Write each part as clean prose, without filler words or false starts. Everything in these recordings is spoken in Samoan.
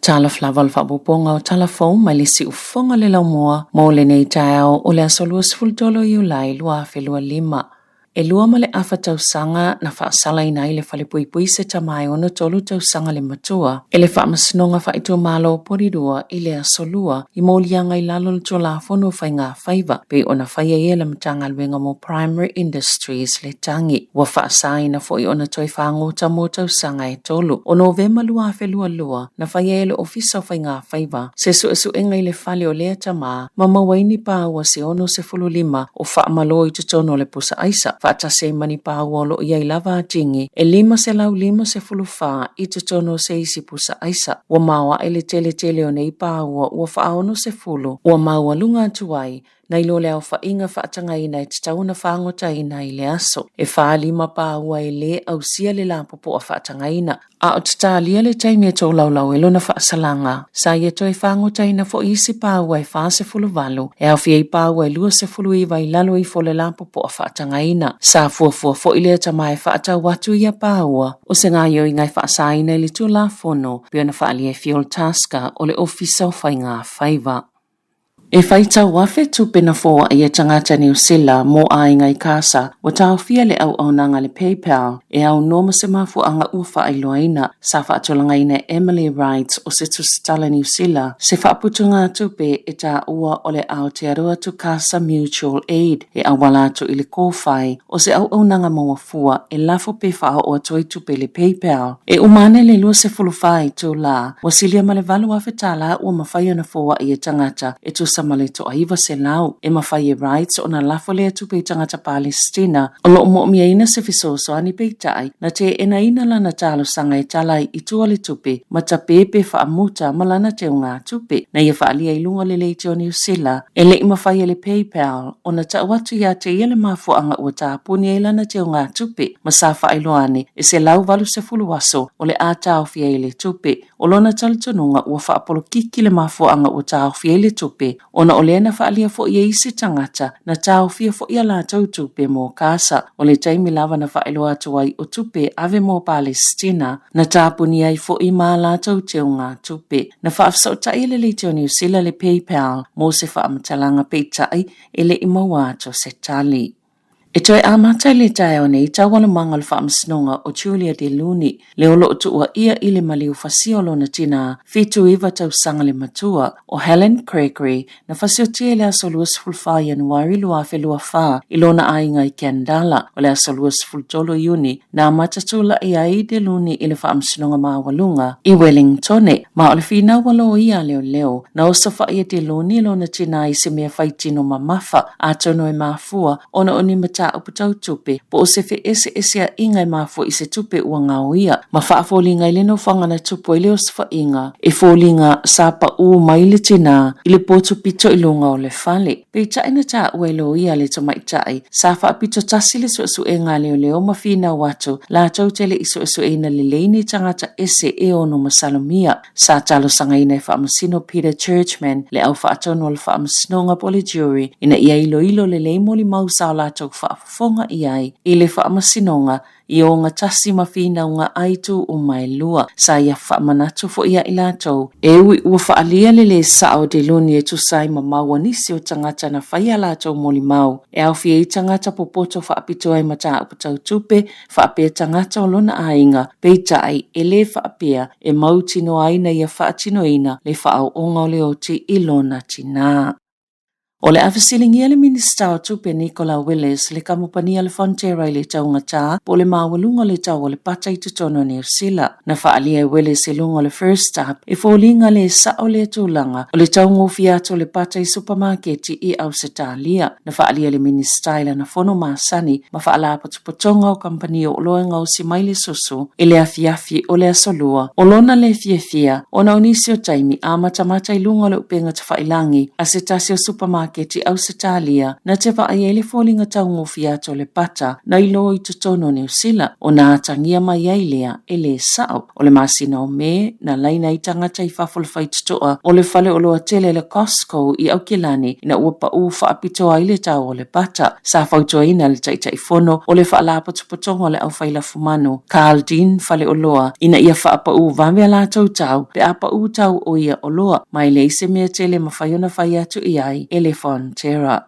Talofa lava o le faaopoopoga o tala fou mai le siufofoga le laumua mo lenei taeao o le aso 23 o Iulai 2025. E 2.5 tausaga na faasalaina ai le falepuipui se tama e 63 tausaga le matua e le Faamasinoga Faaitumalo o Porirua i le Aso Lua i moliaga i lalo o le Tulafono o Faiga Faiva pei ona faia ai e le Matagaluega mo Primary Industries le tagi. Ua faasaina foi ona toe fagota mo tausaga e tolu. O Novema 2022, na faia ai e le Ofisa o Faiga Faiva se suesuega i le fale o lea tama ma maua ai ni paua se 65 o faamalo i totonu o le pusa aisa, faatasi ai ma ni paua o lo o i ai lava atigi e 554 i totonu o se isi pusa aisa. Ua maoae le teletele o nei paua ua faa-60 ua maualuga atu ai nai lo le aofaiga faatagaina e tatau ona fagotaina i le aso. E 45 paua e lē ausia le lapopoa faatagaina. A o tatalia le taimi e tolaulau ai lona faasalaga, sa ia toe fagotaina foi isi paua e 48, e aofia ai paua e 29 i lalo ifo o le lapopoa faatagaina. Sa fuafua foi lea tama e faatau atu ia paua, o se gaoioiga e faasaina i le Tulafono pei ona faaalia e Phil Tasker o le Ofisa o Faiga Faiva. E faitau afe tupe na foai e tagata Niu Sila mō aiga i Kasa ua taofia le auaunaga a le PayPal e aunoa ma se mafuaaga ua faailoaina. Sa faatulagaina e Emily Wright o se tusitala Niu Sila se faaputugatupe e taua o le Aotearoa to Kasa Mutual Aid e auala atu i le kōwhai o se auaunaga maua fua e lafo pe faaoo atu ai tupe i le PayPal. E uma ane le 24 itulā, ua silia ma le $8,000 tala ua mafai ona foai e tagata e tusa ma le toa-900. E mafai e Wright ona lafo lea tupe i tagata Palesitina o lo o mo'omiaina se fesoasoani peitai na teenaina lana talosaga e tala ai i tua le tupe ma tape pe faamuta ma lana teugatupe na ia faaalia i luga o le leitio Niu Sila. E le i mafai e le PayPal ona tau atu iā te ia le mafuaaga ua tapuni ai lana teugatupe ma sa faailoa ane e 180 aso o le a taofi ai le tupe. O lona talitonuga ua faapolokiki le mafuaaga ua taofi ai le tupe ona o lea na faaalia foi e isi tagata na taofia foi a latou tupe mo Kasa. O le taimi lava na faailoa atu ai o tupe ave mo Palesitina na tapuni ai foi ma a latou teugatupe. Na faafesootai e le Leitio Niu Sila le PayPal mo se faamatalaga peitai e le i maua atu se tali. E toe amata i le taeao nei taualumaga o le faamasinoga o Julia De Luni, le o lo o tuuaia i le maliu fasia o lona tinā 79 tausaga le matua, o Helen Gregory, na fasiotia i le aso 24 Ianuari 2024 i lona aiga i Kandala. O le aso 23 Iuni, na amata tulai ai De Luni i le faamasinoga maualuga i Wellingtone, ma o le finau a loia a leoleo, na osofai e De Luni lona tinā i se mea faitino mamafa, atonu e mafua ona o ni mataupu tau tupe po o se feeseeseaiga e mafua i se tupe ua gaoia, ma faafoliga i le nofoaga na tupu ai le osofaiga, e foliga sa paʻū mai le tinā i le potu pito i luga o le fale. Peitai na taua e loia le tamaitai, sa faapito tasi le suesuega a leoleo ma finau atu latou te le i suesueina lelei ni tagata ese e ono masalomia. Sa talosagaina e Faamasino Peter Churchman le au faatonu o le Faamasinoga po o le jury ina ia iloilo lelei molimau sa o latou faafofoga i ai i le Faamasinoga i ogatasi ma finauga ai itu uma e lua. Sa ia faamanatu foi ia i latou, e ui ua faaalia le lē sao o Deluni e tusa ai ma mau a nisi o tagata na faia a latou molimau, e aofia ai tagata popoto faapitoa i mataupu tau tupe, faapea tagata o lona aiga, peitai, e lē faapea e mautinoa ai na ia faatinoina le faaooga o le oti i lona tinā. O le a fesiligia le Minisita o Tupe Nicola Willis le kamupani a le Fonterra i le taugatā po o le maualuga o le tau o le pata i totonu o Niu Sila. Na faaalia e Willis i luga o le First Up e foliga le sao lea tulaga o le taugofie atu o le pata i supamaketi i Ausetalia. Na faaalia e le Minisita i lana fono masani ma faalapotopotoga o kamupani o oloa e gaosi mai le susu i le afiafi o le Aso Lua o lona le fiafia ona o nisi o taimi a matamata i luga o le upega tafailangi a se tasi o supamaketi. supamaketi Ausetalia na te vaai ai le foliga taugofie atu o le pata nai lo i totonu o Niu Sila, ona atagia mai ai lea e lē sa'o. O le masina o Me, na laina ai tagata i fafo o le faitotoa o le faleoloa tele le Costco i Aukilani ina ua paʻū faapitoa ai le tau o le pata. Sa fautuaina le Taitaifono o le Faalapotopotoga o le Aufai Lafumanu, Carl Dean Faleoloa, ina ia faapaʻū vave a latou tau pe a paʻū tau o ia oloa, ma e leai se mea tele e mafai ona fai atu i ai e le Fonterra.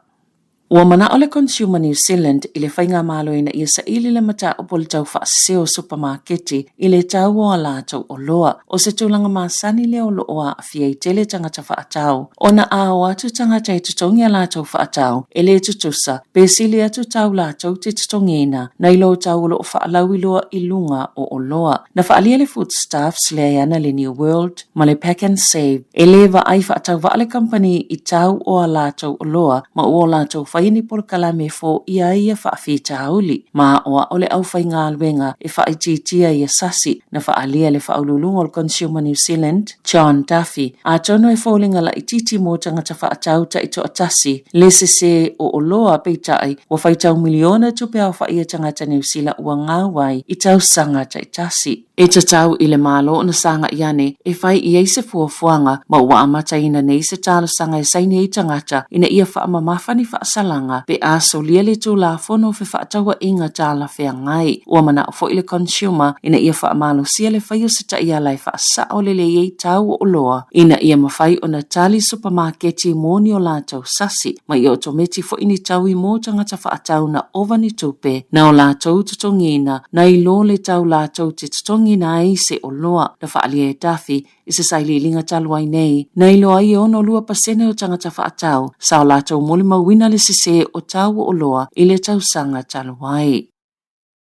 Ua mana'o le Consumer New Zealand i le faigamalo ina ia saili le mataupu o le tau faasese o supamaketi i le tau o a latou oloa. O se tulaga masani lea o lo o aafia ai tele tagata faatau, ona a o atu tagata e totogi a latou faatau e le tutusa pe sili atu tau latou te totogiina nai lo tau o lo o faalauiloa i luga o oloa. Na faaalia le Foodstuffs le aiana le New World ma le Pack and Save e lē vaai faatauvaa le kamupani i tau o a latou oloa ma ua o latou faia ni polokalame e foia ai ia faafitauli ma aoao le aufaigaluega e faaitiitia ia sasi. Na faaalia e le Faauluuluga o le Consumer New Zealand, John Duffy, atonu e foliga laitiiti mo tagata faatau taitoatasi le sese o oloa peitai ua faitau miliona tupe aofai a tagata Niu Sila ua gau ai i tausaga taitasi. E tatau i le Malo ona sagai ane e fai i ai se fuafuaga ma ua amataina nei se talosaga e saini ai tagata ina ia faamamafa ni faasalaga pe a solia le Tulafono o Fefaatauaiga Talafeagai. Ua manao foi le Consumer ina ia faamalosia le fai o se taiala e faasao lelei ai tau o oloa ina ia mafai ona tali supamaketi mo ni o latou sasi ma ia otometi foi ni taui mo tagata faatau na ova ni tupe na o latou totogiina nai lo le tau latou te totogiina ai se oloa. Na faaalia e Duffy i se sailiiliga talu ai nei, na iloa ai e 62% o tagata faatau sa o latou molimauina le sese o tau o oloa i le tausaga talu ai.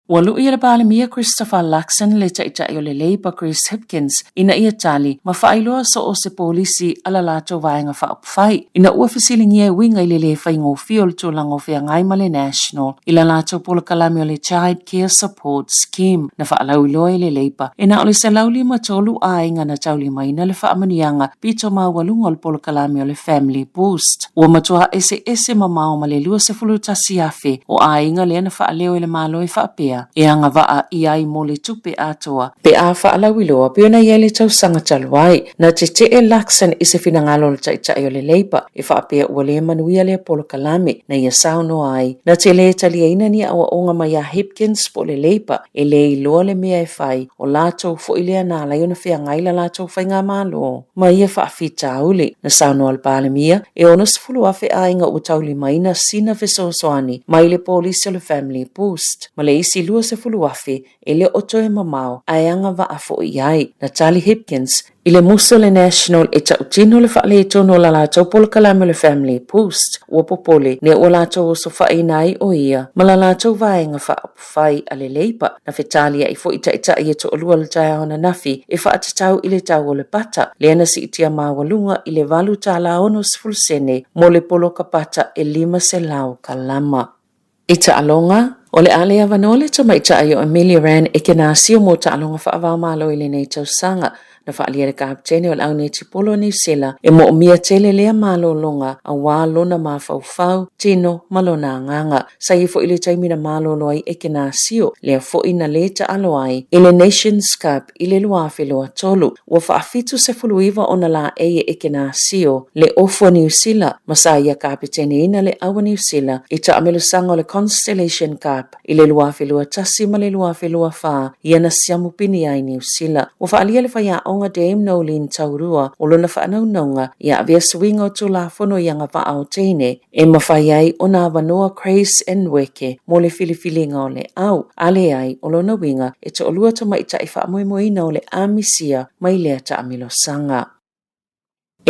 Ua luʻi e le Palemia Christopher Luxon le Taitai o le Labour Chris Hipkins ina ia tali ma faailoa so o se polisi a la latou Vaega Faaupufai ina ua fesiligia e uiga i le lē faigofie o le tulaga o feagai ma le National i la latou polokalame o le Child Care Support Scheme. Na faalauiloa e le Labour e na o le 153 aiga na taulimaina le faamanuiaga pito maualuga o le polokalame o le Family Boost. Ua matua eseese mamao ma le 21,000 o aiga lea na faaleo e le Malo e faapea e agavaa i ai mo le tupe atoa pe a faalauiloa pei ona i ai le tausaga talu ai. Na tetee Luxon i se finagalo o le Taitai o le Labour e faapea ua le manuia lea polokalame na ia saunoa ai na te le taliaina ni aoaoga mai a Hipkins po o le Labour e le iloa le mea e fai, o latou foi lea na ala ai ona feagai la latou faigamalo ma ia faafitauli. Na saunoa le Palemia, e 60,000 aiga ua taulimaina sina fesoasoani mai le polisi o le Family Boost, ma le isi 20,000 e le o toe mamao ae agavaa foi i ai. Na tali Hipkins i le musu o le National e tautino le faaletonu o la latou polokalame o le Family Boost, ua popole nē ua latou osofaiina ai o ia ma la latou vaega faaupufai a le Labour. Na fetaliai foi taitai e toalua i le taeao ananafi e faatatau i le tau o le pata, lea na siitia maualuga i le $8.60 mo le poloka pata e 500 kalama. I taaloga, o le a le avanoa le tamaitai o Amelia Rann e kenasio mo taaloga faava-o-Malo i lenei tausaga. Na faaalia le kapetene o le aunetipolo a Niu Sila e moomia tele lea malologa aua lona mafaufau, tino ma lona agaga. Sa i ai foi le taimi na malolo ai e kenasio, lea foi na le taalo ai i le Nations Cup i le 2023. Ua faa-79 ona laei e Ekenasio le ofu a Niu Sila ma sa ia kapeteneina le au a Niu Sila i taamelosaga o le Constellation Cup i le 2021 ma le 2024 ia na siamu pini ai Niu Sila. Ua faaalia le faiaoga Dame Noeline Taurua o lona faanaunauga ia avea suiga o Tulafono i agavaa o teine e mafai ai ona avanoa Grace Nweke mo le filifiliga o le au, a leai, o lona uiga e toalua tamaitai faamoemoeina o le a misia mai lea taamilosaga.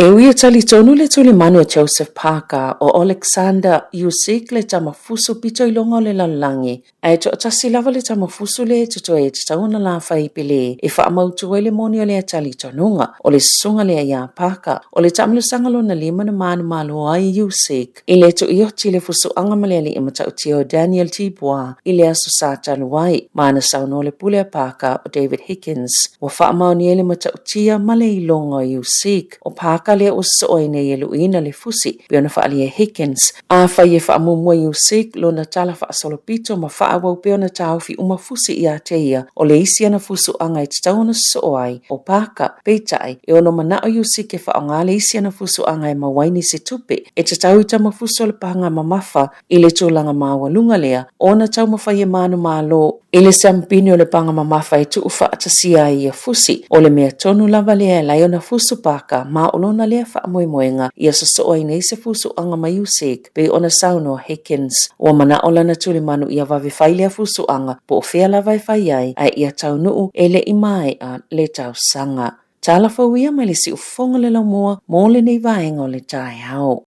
E ui e talitonu le tulimanu a Joseph Parker o Oleksandr Usyk le tama fusu pito iloga o le lalolagi, Ae toatasi lava le tama fusu lea e totoe e tatau ona la fai pele e faamautu ai le moni o lea talitonuga, o le susuga lea iā Parker. O le taamilosaga lona lima na manumalo ai Usyk i le tuioti i le fusuaga ma le alii matautia o Daniel Dubois i le aso Sa talu ai, ma na saunoa le pule a Parker o David Higgins ua faamaonia ai le matautia ma le iloga o Usyk. O Parker Paka lea ua sosoo ai nei e luʻiina le fusi, pei ona faaalia e Higgins. Afai e faamuamua USIG lona tala faasolopito ma faaauau pea ona taofi uma fusi ia te ia, o le isi ana fusuaga e tatau ona sosoo ai, o Paka. Peitai, e ono manao USIG e faaaoga le isi ana fusuaga e maua ai nisi tupe e tatau i tamafuso o le paga mamafa I le tulaga maualuga lea, ona taumafai e manumalo i le siampini o le paga mamafa e tuufaatasia ai ia fusi. O le mea tonu lava lea e ala ai ona fusu paka ma o lona lea faamoemoega ia sosoo ai nei se fusuaga mai USEG, pei ona saunoa Higgins. Ua manao lana tulimanu ia vave fai lea fusuaga, po o fea lava e fai ai, ae ia taunuu e le i maea le tausaga. Tala fou ia mai le siufofoga o le laumua mo lenei vaega o le taeao.